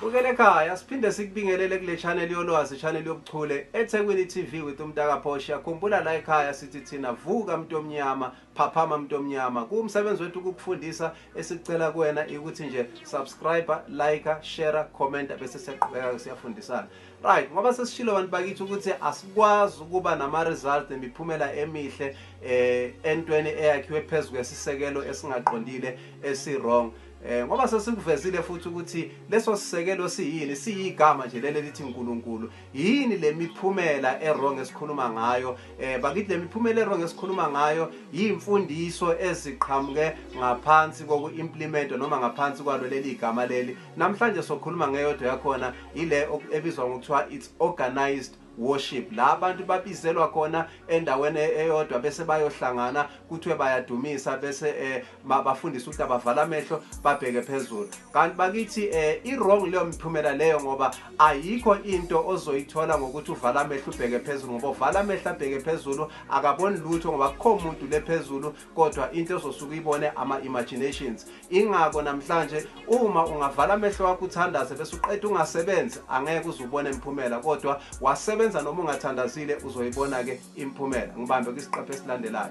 Bukele ekhaya, siphinde sikubingelele kule channel yolwazi, channel yobuchule, eThekwini TV with umntaka Phosha. Khumbula la ekhaya sithi thina, vuka mntu omnyama, phaphama mntu omnyama. Kuwumsebenzi wethu ukukufundisa. Esikucela kuwena ukuthi nje subscribe, like, share, comment, bese siyaqhubeka siyafundisana. Right, ngoba sesishilo, abantu bakithi, ukuthi asikwazi ukuba nama results nemiphumela emihle entweni eyakhiwe phezulu kwesisekelo esingaqondile, esi wrong. Ngoba sesikuvezile futhi ukuthi leso sisekelo siyini, siyigama nje leli lithi uNkulunkulu. Yini lemiphumela e-wrong esikhuluma ngayo? Bakithi, lemiphumela e-wrong esikhuluma ngayo yimfundiso eziqhamuke ngaphansi koku-implement noma ngaphansi kwalo leli gama leli. Namhlanje sokhuluma ngeyodwa yakhona, ile ebizwa ngokuthiwa it's organized worship, la abantu babizelwa khona endaweni eyodwa bese bayohlangana, kuthiwe bayadumisa, bese bafundisa ukuthi abavala amehlo babheke phezulu. Kanti bakithi, i-wrong leyo miphumela leyo, ngoba ayikho into ozoyithola ngokuthi uvala amehlo ubheke phezulu, ngoba uvala amehlo abheke phezulu akaboni lutho, ngoba kukho umuntu le phezulu, kodwa into ozosuke uyibone ama-imaginations. Ingako namhlanje uma ungavala amehlo wakho uthandaze bese uqeda ungasebenzi, angeke uze ubone imiphumela, kodwa wasebenza noma ungathandazile, uzoyibona-ke imiphumela. Ngibambe kwisiqephu esilandelayo.